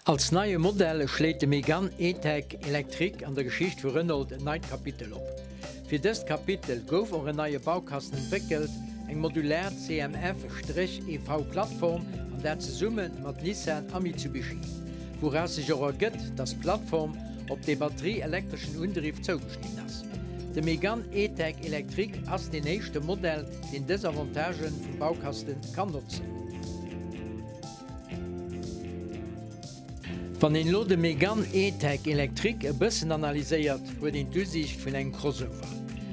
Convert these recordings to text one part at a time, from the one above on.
Als neie Modell schléit de Mégane E-Tech Electric an der Geschicht vu Renault en neit Kapitel op. Fir dëst Kapitel gouf och en neie Baukasten entwéckelt, eng modular CMF-EV-Plattform, an dat zesumme mat Nissan a Mitsubishi. Wouraus sech och ergëtt, dass d'Plattform op de batterieelektreschen Undriff zougeschnidden ass. De Mégane E-Tech Electric ass deen éischte Modell, deen dës Avantagen vum Baukasten kann notzen. Wann een elo de Mégane E-Tech Electric e bëssen analyséiert, huet een d'Usiicht vun engem Crossover.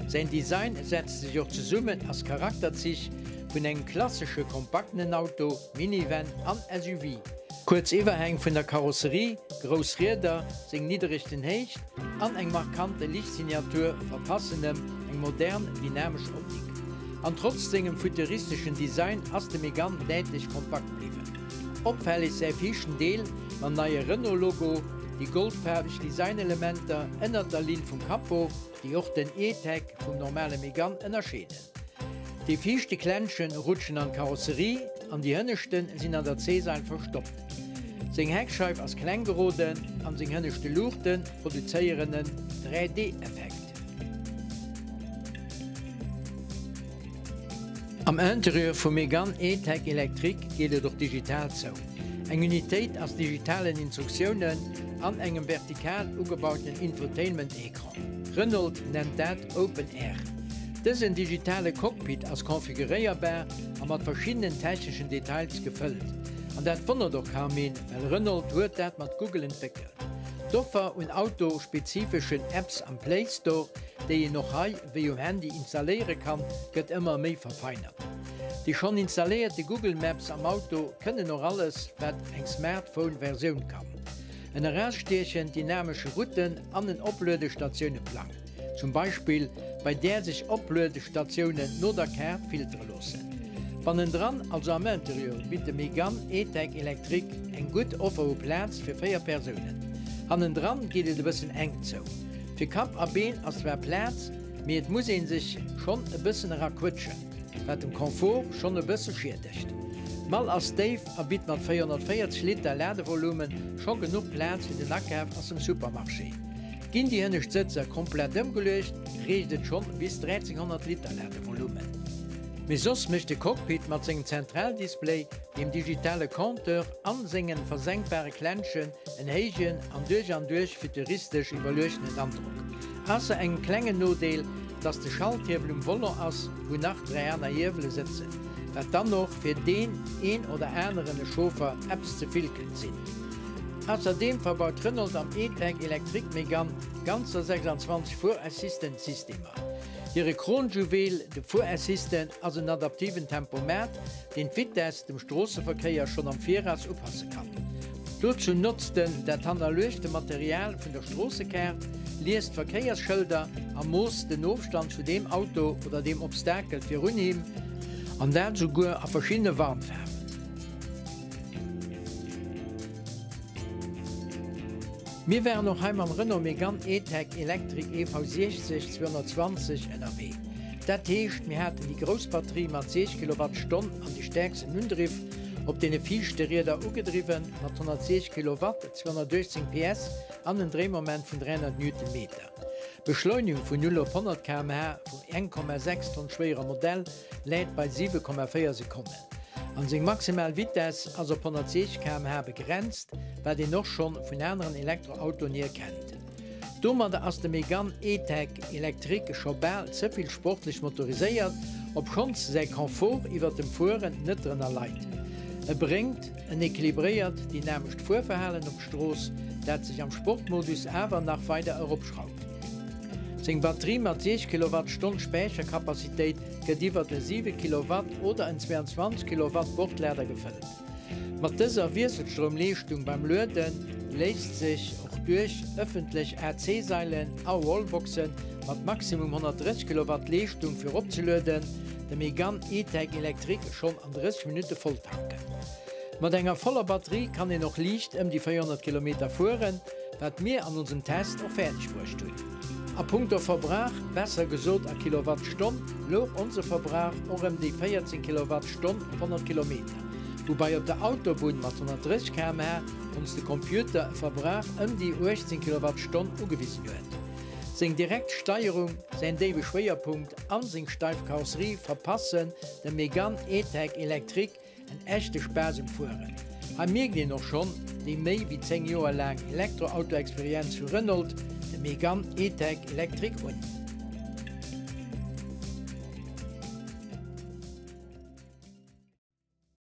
Säin Design setzt sech och zesummen ass Charakterzich vun engem klassesche kompaktenen Auto, Minivan an SUV. Kuerz Iwwerhäng vun der Karosserie, grouss Rieder, seng nidderegten Héicht an eng markante Liichtsignatur verpassen em eng modern, dynamesch Optik. An trotz sengem futuristeschen Design ass de Megane däitlech kompakt bliwwen. Opfälleg säi viischten Deel mam neie Renault-Logo, déi goldfaarweg Designelementer ënnert der Linn vum Capot, déi och den E-Tech vum normale Megane ënnerscheeden. Déi viischte Klenschen rutschen an d'Karosserie an déi hënneschten sinn an der C-Sail verstoppt. Seng Heckscheif ass kleng geroden an seng hënneschte Luuchte produzéieren en 3D-Effekt. Am Interieur vum Megane E-Tech Electric geet et och digital zou. Eng Unitéit ass digitalen Instruktiounen an engem vertikal ugebautenen Infotainment-Ecran. Renault nennt dat Open Air. Dësen digitale Cockpit ass konfiguréierbar a mat verschiddenen techneschen Details gefëllt. An dat wonnert och kaum een, well Renault huet dat mat Google entwéckelt. D'Offer un Auto-spezifeschen Apps am Play Store, déi een och hei wéi um Handy installéiere kann, gëtt ëmmer méi verfeinert. Déi schonn installéierte Google Maps am Auto kënnen och alles, wat eng Smartphone-Versioun kann. En erausstiechend dynamesche Routen an en Opluedestatiounen-Plang, zum Beispill bei där sech Opluedestatiounen no der Kaart filtere loossen. Bannendran, also am Interieur, bitt de Mégane E-Tech Electric eng gutt Offer u Plaz fir 4 Persounen. Hannendran geet et e bëssen enk zou. Fir Kapp a Been ass zwar Plaz, mee et muss ee sech schonn e bëssen era quëtschen, wat dem Confort schonn e bësse schiedegt. D'Mall ass déif a bitt mat 440 Liter Ladevolumen scho genuch Plaz fir den Akaf ass dem Supermarché. Ginn déi hënnescht Sëtzer komplett ëmgeluecht, reecht et schonn bis 1300 Liter Ladevolumen. Mee soss mécht de Cockpit mat sengem Zentraldisplay, dem digitale Compteur an sengen versenkbare Klenschen en héijen an duerch an duerch futuristesch iwwerluechtenen Androck. Ausser engem klengen Nodeel, dass de Schalthiewel um Volant ass, wou nach 3 aner Hiewele sëtzen, wat dann och fir deen een oder aneren e Chauffer eppes ze vill kënnt sinn. Ausserdeem verbaut Renault am E-Tech Electric Mégane ganzer 26 Fuerassistent-Systemer. Hire Kronjuwel, de Fuerassistent, ass en adaptiven Tempomat, deen d'Vitess dem Stroosseverkéier schonn am Viraus upasse kann. Dozou notzt en dat hannerluechte Material vun der Stroossekaart, liest d'Verkéiersschëlder a moosst den Ofstand zu deem Auto oder deem Obstakel virun him, an dat esouguer a verschiddene Warnfaarwen. Mir waren och hei mam Renault Megane E-Tech Electric EV60 220 ënnerwee. Dat heescht, mir haten déi grouss Batterie mat 6 Kilowattstonn an de stäerksten Undriff op deene viischte Rieder ugedriwwen, mat 106 Kilowatt, 218 PS an en Dréimoment vun 300 Newtonmeter. D'Beschleunigung vun 0 op 100 km/h vum 1,6 Tonn schwéiere Modell läit bei 7,4 Sekonnen an seng maximal Vitess ass op 160 km/h begrenzt, wat een och schonn vun aneren Elektroautoen hier kennt. Domadder ass de Megane E-Tech Electric scho bal ze vill sportlech motoriséiert, obschonns säi Confort iwwert dem Fueren net drënner leit. E bréngt en equilibréiert, dynamescht Fuerverhalen op d'Strooss, dat sech am Sportmodus awer nach weider eropschrauft. Seng Batterie mat 6 Kilowattstonn Späicherkapazitéit gëtt iwwert e 7 Kilowatt oder en 22 Kilowatt Bordlader gefëllt. Mat dëser Wiesselstroumleeschtung beim Luede léisst sech och duerch ëffentlech AC-Sailen a Wallboxe mat maximum 130 Kilowatt Leeschtung fir opzelueden, de Megane E-Tech Electric schonn an 30 Minutte volltanken. Mat enger voller Batterie kann een och liicht ëm déi 400 Kilometer fueren, wat mir an onsem Test och fäerdeg bruecht hunn. A punkto Verbrauch, besser gesot a Kilowattstonn, louch onse Verbrauch och ëm déi 14 Kilowattstonn op 100 Kilometer. Woubei op der Autobunn mat 130 km/h ons de Computer e Verbrauch ëm déi 18 Kilowattstonn ugewisen huet. Seng direkt Steierung, säin déiwe Schwéierpunkt an seng steif Karosserie verpassen dem Megane E-Tech Electric en echte Spaass um Fueren. Hei mierkt een och schonn déi méi wéi 10 Joer laang Elektroauto-Experienz vu Renault, dem Megane E-Tech Electric un.